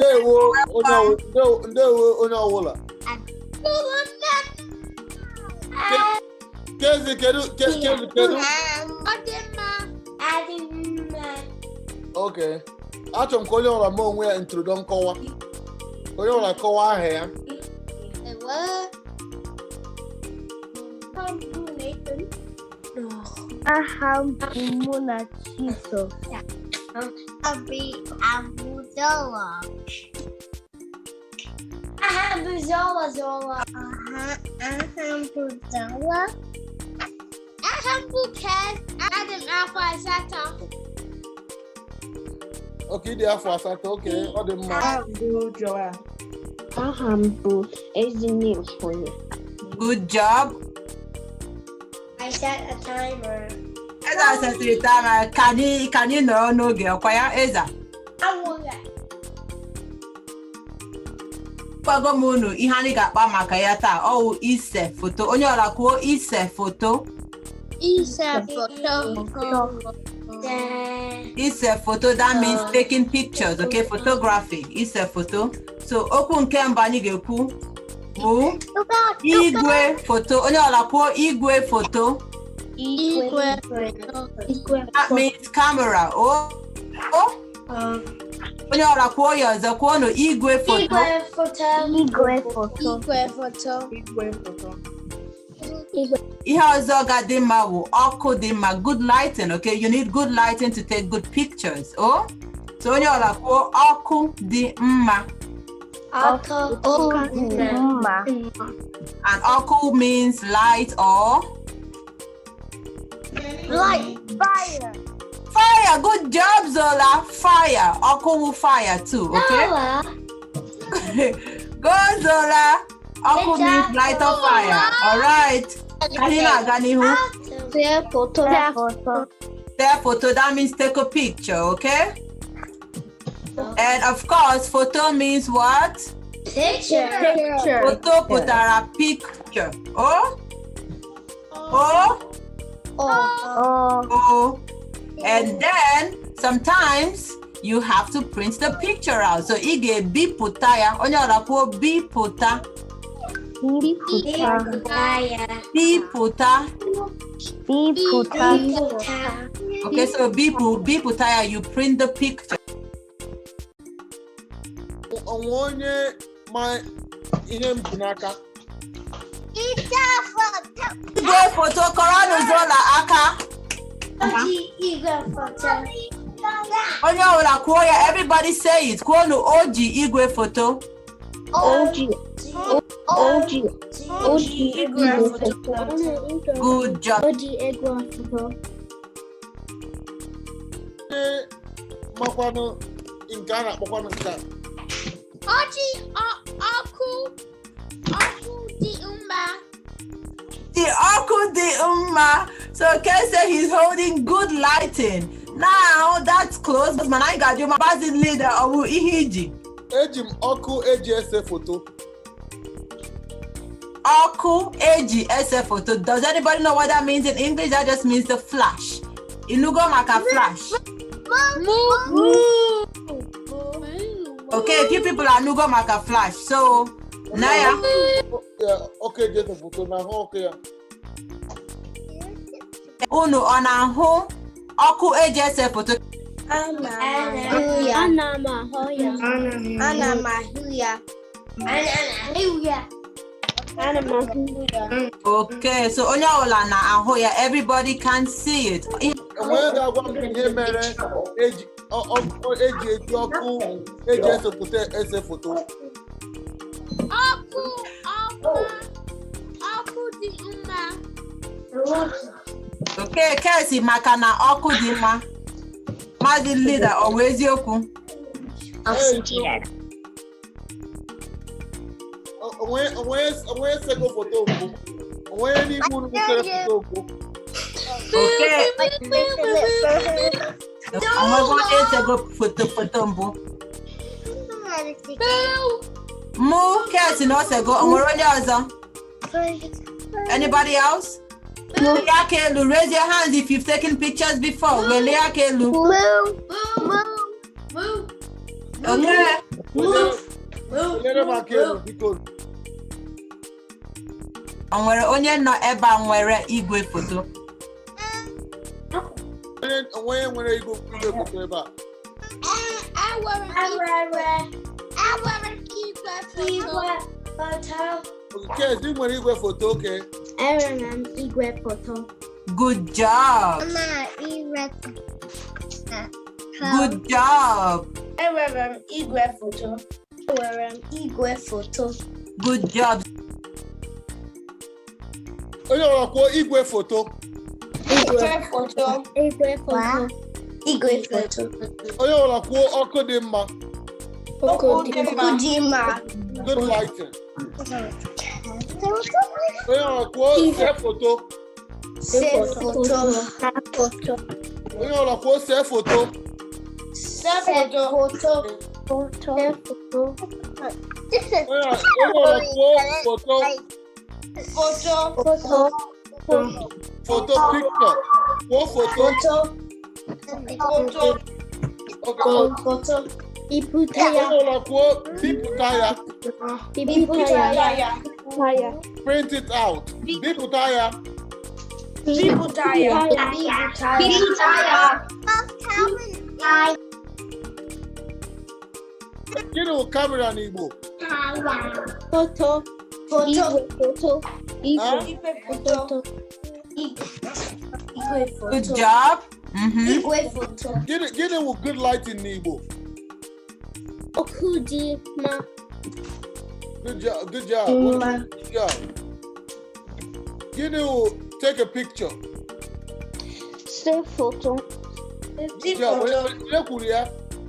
Ndewo onye ndewo onye ọwụla. Kezi, kedu kedu kedu? Ọ dị mma. Adị mma. Okay. Achọrọ m ka onye ọbụla mee onwe ya introduce, nkọwa. Onye ọbụla kọwaa aha ya. Ewo. Nathan. Aha m bụ Munachiso. Abi Abuzola. Aha m bụ Zola Zola. Aha m bụ Zola. Aha m bụ Ken. Adị m afọ 8. Okay, ịdị afọ 8. Okay, ọ dị mma. Aha m bụ Joel. Aha m bụ Ezinne. Good job. I set a timer. Eza setịrị timer ka anyị nọrọ n'oge ọkwa ya, Eza. Awụla. Gwago m unu ihe anyị ga-akpa maka ya taa, ọwụ ise foto. Onye ọla kwuo, ise foto. Ise foto. Ise foto, that means taking pictures, okay? Photography, ise foto. So okwu nke mbụ anyị ga-ekwu bụ igwe foto. Onye ọla kwuo, igwe foto. Igwe. Igwe. That means camera. O onye ọla kwuo ya ọzọ, kwuonụ, igwe foto. Igwe foto. Igwe foto. Igwe foto. Igwe foto. Ihe ọzọ ga-adị mma bụ ọkụ dị mma, good lighting, okay? You need good lighting to take good pictures. O so onye ọla kwuo, ọkụ dị mma. Ọkụ Dị mma. And ọkụ means light or Light. Fire. Fire. Good job, Zola. Fire. Ọkụ wụ fire too, okay? Zola. Go, Zola. Ọkụ means light or fire. All right, ka anyị na-aga n'ihu. See foto. Foto. Take photo, that means take a picture, okay? And of course, photo means what? Picture. Picture. Photo pụtara picture. Oh? Oh? Oh. Oh. And then sometimes you have to print the picture out. So ị ga-ebipụta ya. Onye ọla kwuo, bipụta. Bipụta. Bipụta. Bipụta. Okay, so bipụta ya, you print the picture. Onwe onye ma ihe m ji n'aka? Ise foto. Igwe foto, kọrọnụ Zola aka. Oji igwe foto. Onye ọbụla kwuo ya, everybody say it. Kwuonu, o ji igwe foto. Oji. Oji. Oji igwe foto. Good job. Oji igwe foto. Onye makwanụ nke a na-akpọkwanụ nke a? Oji ọkụ dị mma. The ọkụ dị mma. So Ken said he's holding good lighting. Now that's close. Mana anyị ga-ajụ ma Maazị leader, ọ bụ ihe iji? Eji m ọkụ eji ese foto. Ọkụ eji ese foto. Does anybody know what that means in English? That just means the flash. Inugo maka flash? Mụ. Okay, a few people anugo maka flash. So, Naya, Ya, ọkụ eji ese foto na ahụ ọkụ ya. Unu ọ na-ahụ ọkụ eji ese foto? Ana m Ana m ahụ ya. Ana m ahụ ya. Ana m ahụ ya. Ana m ahụ ya. Okay, so onye ọbụla na-ahụ ya, everybody can see it. Enwere ga-agwa m ihe mere eji eji eji ọkụ eji ese foto ese foto? Ọkụ ọkụ ọkụ dị mma. Okay, Kesi, maka na ọkụ dị mma. Maazị leader, ọ bụ eziokwu? Ee, onwe esego foto mbụ? Onwe n'ime unu sere foto mbụ? Okay. Onwego onye esego foto mbụ? Mụ, Kesi na osego, o nwere onye ọzọ? Anybody else? Welie aka elu, raise your hands if you've taken pictures before. Welie aka elu. Okay. Wenyere m aka elu, biko. O nwere onye nọ ebe a nwere igwe foto? Onye nwere igwe foto ebe a? Enwere igwe foto. Kes, ị nwere igwe foto, okay. Enwere m igwe foto. Good job. Mama, igwe Good job. Enwere m igwe foto. Enwere m igwe foto. Good job. Onye ọbụla kwuo igwe foto. Igwe foto. Igwe foto. Igwe foto. Onye ọbụla kwuo ọkụ dị mma. Ọkụ dị mma. Mma. Good lighting. Onye ọbụla kwuo see foto. Se foto. Foto. Onye ọbụla kwuo see foto. Se foto. Foto. Foto. Foto. Onye ọbụla kwuo foto. Foto. Foto. Foto picture. Kwuo foto. Foto. Foto. Okay. Foto. Bipụta Onye ya. ọbụla kwuo bipụta ya. Bipụta ya. ya. Ya. Print it out. Bipụta ya. Bipụta ya. Bipụta ya. Gịnị wụ kamera n'Igbo? Foto. Foto. Igwe foto. Igwe Igwe foto. foto. Igwe Good foto. job. Mhm. Igwe foto. Gịnị wụ good lighting n'Igbo? Ọkụ dị mma. Good job. Good job. Good job. Gịnị wụ take a picture? Se foto. Good job. Onye kwuru ya?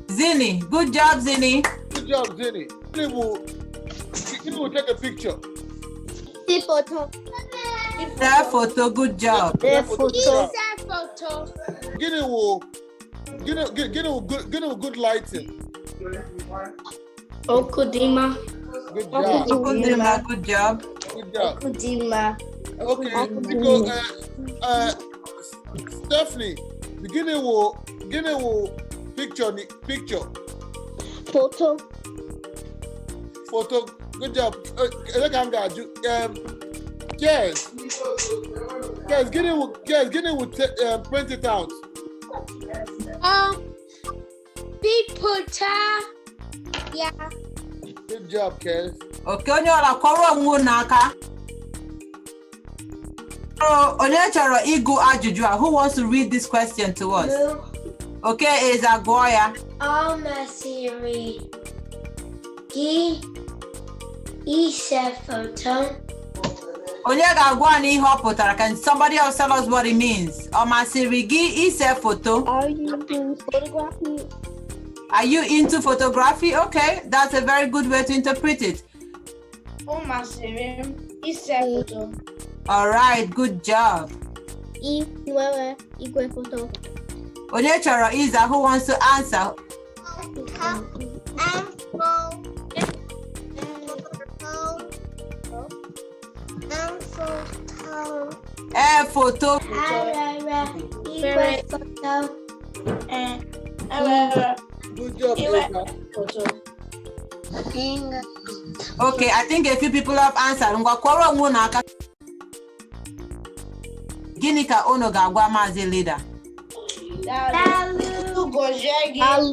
Zini. Good job, Zini. Good job, Zini. Gịnị wụ take a picture? Se foto. See foto. Good job. Se foto. Ise foto. Gịnị wụ gịnị wụ good lighting? Ọkụ dị mma. Good job. Ọkụ dị mma. Good job. Good job. Ọkụ dị mma. Okay, biko Stephanie, gịnị wụ picture Foto. Foto. Good job. Ele ka m ga-ajụ. Yes. Yes, gịnị wụ print it out? Bipụta ya. Good job, Kes. Okay, onye ọla kwọrọ onwe unu aka. Onye chọrọ ịgụ ajụjụ a? Who wants to read this question to us? Okay, Eza, gụọ ya. Ọ masịrị gị ise foto? Onye ga-agwa anyị ihe ọ pụtara? Can somebody else tell us what it means? Ọ masịrị gị ise foto? Are you doing photography? Are you into photography? Okay, that's a very good way to interpret it. Ọ masịrị m ise foto. All right, good job. Ị nwere igwe foto? Onye chọrọ ịza? Who wants to answer? Ee, foto. Enwere igwe foto. Enwere Good job, igwe Eza. foto. Okay, I think a few people have answered. Ngwa kwọrọ onwe unu aka. Gịnị ka unu ga-agwa Maazị Leader? Daalụ. Chukwu gọzie gị. Daalụ.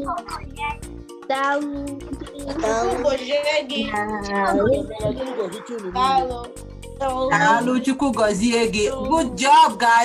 Daalụ. Chukwu gọzie gị. Daalụ. Chukwu gọzie unu niile. Daalụ. Daalụ, Chukwu gọzie gị. Good job, guys.